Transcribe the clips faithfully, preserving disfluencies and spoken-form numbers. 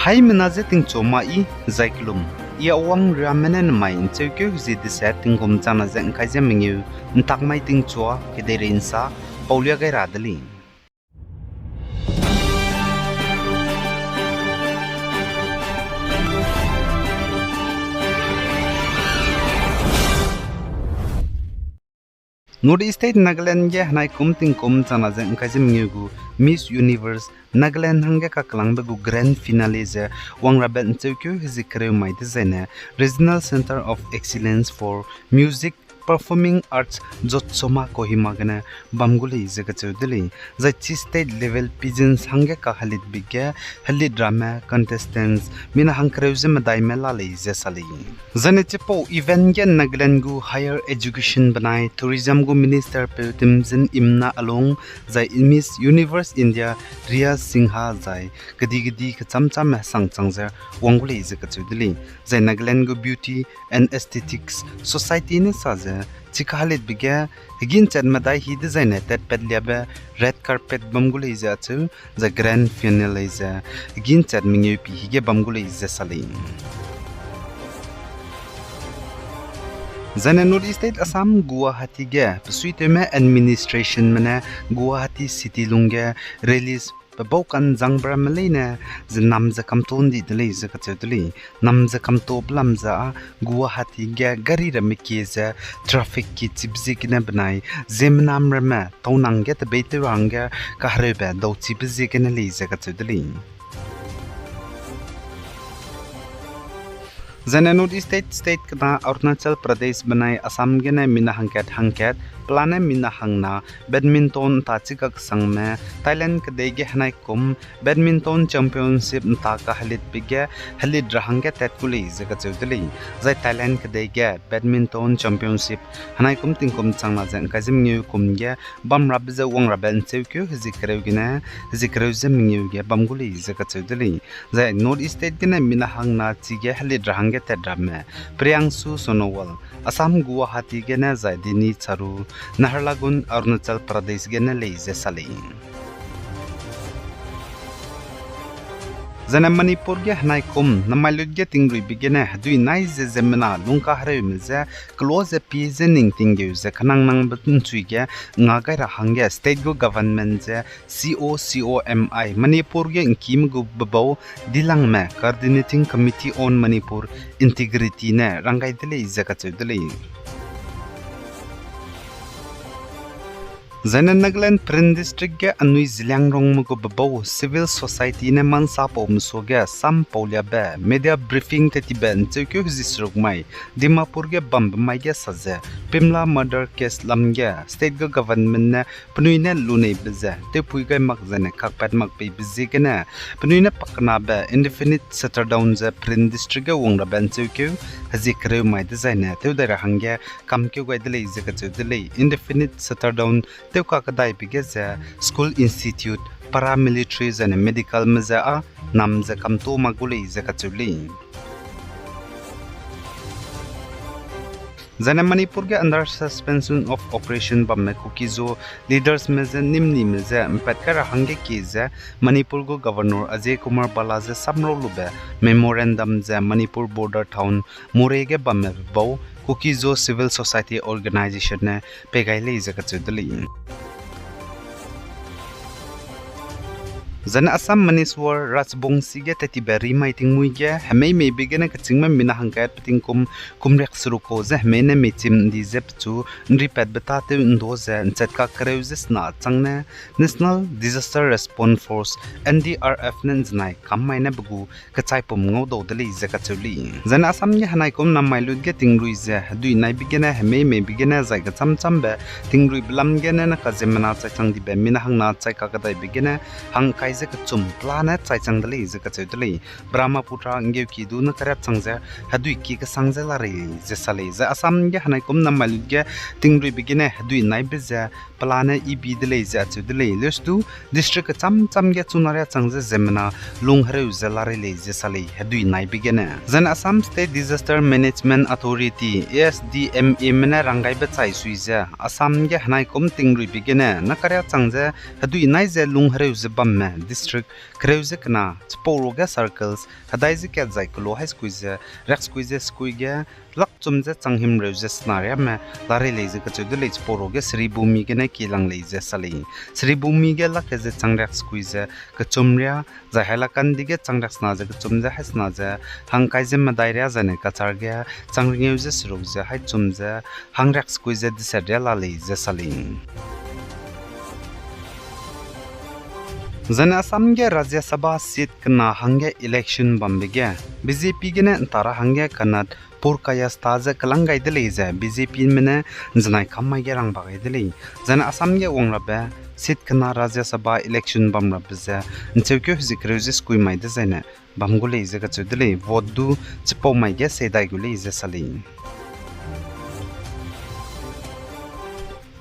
Haimena je tingchua ma i, zai kelum. I Awang Riame ne nemai ’ncheukeu hezie deset tingkum changna ze ’ngkai ze mengeu, ’ntak mai tingchua, kedeirei ’nsa, paulia gai ra de lei. North East State Nagaland ge henai kum tingkum changna ze ’ngkai ze mengeu gu Miss Universe Nagaland hangge kakelangbe gu grand finale ze wangrabe ’ncheukeu hezie kereu mai dezaine Regional Centre of Excellence for Music Performing Arts, JOTSOMA Kohima gene bam gu lei ze kacheu de lei. Zai chi state level pageants hangge kahelitbe ge helit ramme contestants mina hangkereu ze medaime la lei ze sa lei. Zaine chipau event ge Nagaland gu Higher Education benai Tourism gu Minister peu Temjen Imna Along, zai Miss Universe India Riya Singha zai kedi-kedi kecham-chamme sangchang ze wang gu lei ze kacheu de lei. Zai Nagaland gu Beauty and Aesthetics Society ne sa ze, chi kahelitbe ge hegî ’nchat medai hi dezaine tatpat liabe red carpet bam gu lei ze acheu, zai grand finale ze hegî ’nchat mengeu pi hige bam gu lei ze sa lei. Zaine North East State Assam Guwahati ge besuitewme administrationme ne Guwahati city lungge release pebau ka'nzangbe ramme leine ze nam ze kamto ’ndi de lei ze kacheu de lei. Nam ze kamtobe lam ze â Guwahati ge gari ramme kie ze traffic ki chibe ziegene benai ziemmename ramme taunang ge tebeitew ra hangge kahereube dauchibe ziegene lei ze kacheu de lei. Zaine North East State, state kena Arunachal Pradesh benai Assam gene mina hangkat hangkat pelane mina hangna badminton ’nta chikak sangme Thailand kedei ge henai kum badminton championship ’nta kahelitbe ge helit ra hangge tat gu lei ze kacheu de lei. Zai Thailand kedei ge badminton championship henai kum tingkum changna ze ’ngkai ze mengeu kum ge bamrabe ze wangrabe ’ncheukeu hezie kereu gene, hezie kereu ze mengeu ge bam gu lei ze kacheu de lei. Zai North East State gene mina hangna chige helit ra hangge tat ramme Priyanshu Sonowal, Assam Guwahati gene zai Dini Charu, Naharlagun, Arunachal Pradesh gene lei ze sa lei. Zaine Manipur ge henai kum namai lut ge tingruibe gene hedui nai ze ziemmena lungkahereume je kelo ze pie ze ning tinggeu ze kenangnangbe ’nchui ge nga gai ra hangge state gu government ze C O C O M I Manipur ge ’ngkime gu bebau dilangme Coordinating Committee on Manipur Integrity ne rang gai de lei ze kacheu de lei. Zaine Nagaland Peren District ge anui Zeliangrongme gu bebau civil society ne mansapaume suage sam pauliabe media briefing tetibe ’ncheukeu hezie seruk mai Dimapur ge bambe mai ge sa ze, Pimla murder case lam ge state gu government ne penui ne luneibe ze tewpui gai mak zaine kakpat mak peibe ziegene, penui ne pakenabe indefinite shutdown ze Peren District ge wangrabe ’ncheukeu hezie kereu mai dezaine tewdai ra hangge kamkeu gai de lei ze kacheu de lei. Indefinite shutdown tewkakedaibe ge ze school, institute, paramilitary zaine medicalme ze â nam ze kamto mak gu lei ze kacheu lei. Zaine Manipur ge under suspension of operation bamme Kuki-Zo leadersme je nimnime je ’mpat kai ra hangge kie ze Manipur gu Governor Ajay Kumar Bhalla je samrau lube memorandum ze Manipur border town Moreh ge bamme bebau Kuki-Zo Civil Society Organization ne pei gai lei ze kacheu de lei. Zaine Assam Maneswar Rajbongsi ge tetibe rimai tingmuî ge hemeimeibe gene kechîngme mina hangkat peting kum, kum riak seruk kau ze hemei ne meichim ’ndi ze pechu ’nripatbe tâtew ’ndo ze ’nchat kakereu ze sena chang ne National Disaster Response Force, N D R F ne ’nzenai kam mai ne pe gu kechaipum ngaudau de lei ze kacheu lei. Zaine Assam ge henai kum namai lut ge tingrui ze hedui naibe gene hemeimeibe gene zai kechâmchâmbe tingruibe lam gene ne kaziemmena chaichang dibe mina hangna chai kakedaibe gene hangkai ze kechum pelane chaichang de lei ze kacheu de lei. Brahmaputra ’nggeuki du ne kariak chang ze hedui ki kesang ze larei ze sa lei. Zai Assam ge henai kum namai lut ge tingruibe gene hedui naibe ze pelane ibi de lei ze acheu de lei. Leusdu district kechâmchâm ge chuna riak chang ze ziemmena lunghereu ze larei lei ze sa lei hedui naibe gene. Zaine Assam State Disaster Management Authority, A S D M A me ne ranggaibe chai sui ze Assam ge henai kum tingruibe gene ne kariak chang ze hedui nai ze lunghereu ze bamme district kereu ze kena, chipau ruage circles hedai ze kat zai kelo hai sekui ze, riak sekui ze sekui ge, lak chum ze chang himreu ze sena riame, larei lei ze kacheu de lei chipau ruage Sribhumi gene kilang lei ze sa lei. Sribhumi ge lak ke ze chang riak sekui ze kechum ria, zai Hailakandi ge chang riak sena ze kechum ze hai sena ze, hangkai ze medai ria zaine Cachar ge, chang rengeu ze seruk ze hai chum ze, hang riak sekui ze deset ria la lei ze sa lei. Zaine Assam ge Rajya Sabha seat kena hangge election bambe ge, B J P gene nta ra hangge Kanad Purkayastha ze kelang gai de lei ze B J P me ne nzenai kam mai ge rang ba gai de lei. Zaine Assam ge wang rabe seat kena Rajya Sabha election bam rabe ze ncheukeu hezie kereu ze sekui mai dezaine bam gu lei ze kacheu de lei, vote du chipau mai ge seidai gu lei ze sa lei.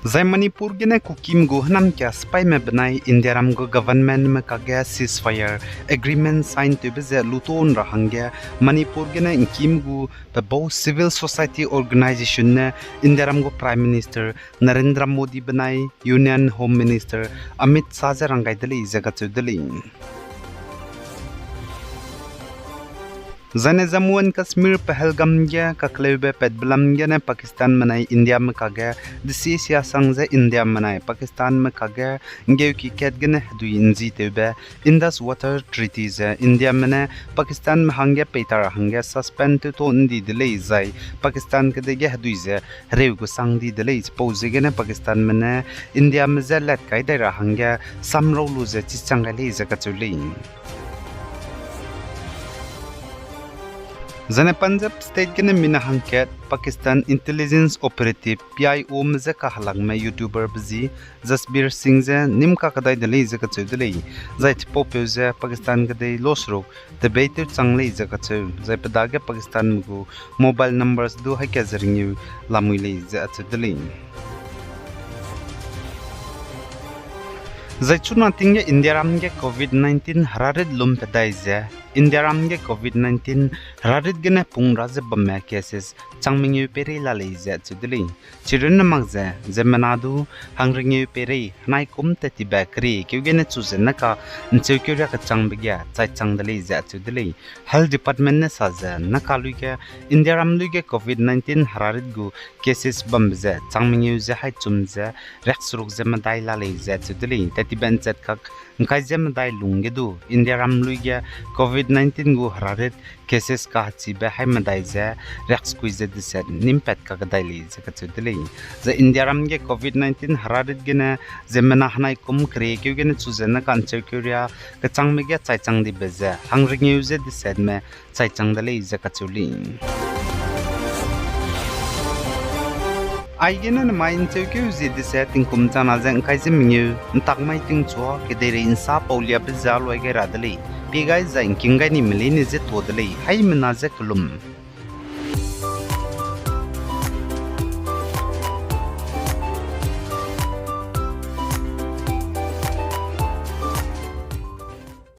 Zai Manipur gene Kukim gu hênam kia sipaime benai Indiaram gu governmentme kakge ceasefire agreement sign tewbe ze luton ra hangge Manipur gene ngkim gu pebau civil society organisation ne Indiaram gu Prime Minister Narendra Modi benai Union Home Minister Amit Shah ze rang gai de lei ze kacheu de lei. Zaine Jammu and Kashmir Pahalgam ge kakleube patbe lam gene Pakistanme nai Indiame kakge desisia sang ze Indiame nai Pakistanme kakge nggeuki kat gene hedui nzi tewbe Indus Water Treaty ze Indiame ne Pakistanme hangge peitar hangge suspend tewto ndi de lei zai Pakistan kedei ge hedui ze hereu gu sang di de lei chipau ziegene Pakistanme ne Indiame je lat kai dai ra hangge samrau lu ze chichang gai lei ze kacheu lei. Zaine Punjab State gene mina hangkat Pakistan Intelligence Operative, P I Ome je kahelakme YouTuberbe zi Jasbir Singh ze nîm kakdai de lei ze kacheu de lei. Zai chipaupeu ze Pakistan kedei loseruk tebei tew chang lei ze kacheu. Zai pe dage Pakistanme gu mobile numbers du haika ze rengeu lamui lei ze acheu de lei. Zai chuna ting ge Indiaram ge Covid nineteen herarit lum pe dai ze, Indiaram ge Covid nineteen herarit gene pung ra ze bamme cases chang mengeu peirei la lei ze acheu de lei. Chirunne mak ze, ziemmena du hang rengeu peirei henai kum tat tibe keriekeu gene chu ze naka ncheukeu riak kechangbe ge chai chang de lei ze acheu de lei. Health Department ne sa ze naka lui ge, Indiaram lui ge Covid nineteen herarit gu cases bambe ze chang mengeu ze hai chum ze riakseruk ze medai la lei ze acheu de lei. Tat tibe nchat kak ngkai ze medai lung ge du Indiaram lui ge Covid nineteen gu herarit cases kahechibe hai medai ze riaksekui ze deset nîm pat kakdai lei ze kacheu de lei. Zai Indiaram ge Covid nineteen herarit gene ziemmena henai kum keriekeu gene chu ze naka ncheukeu riak kechangbe ge chai chang dibe ze hang rengeu ze desetme chai chang de lei ze kacheu lei. Aigene nemai ncheukeu zie deset tingkum chana ze ngkai ze mengeu, ntak mai tingchua kedeirei nsa pauliabe ze luai gai ra de lei. Pie gai zai ngking gai nime leine je tuâ de lei, haimena je kelum.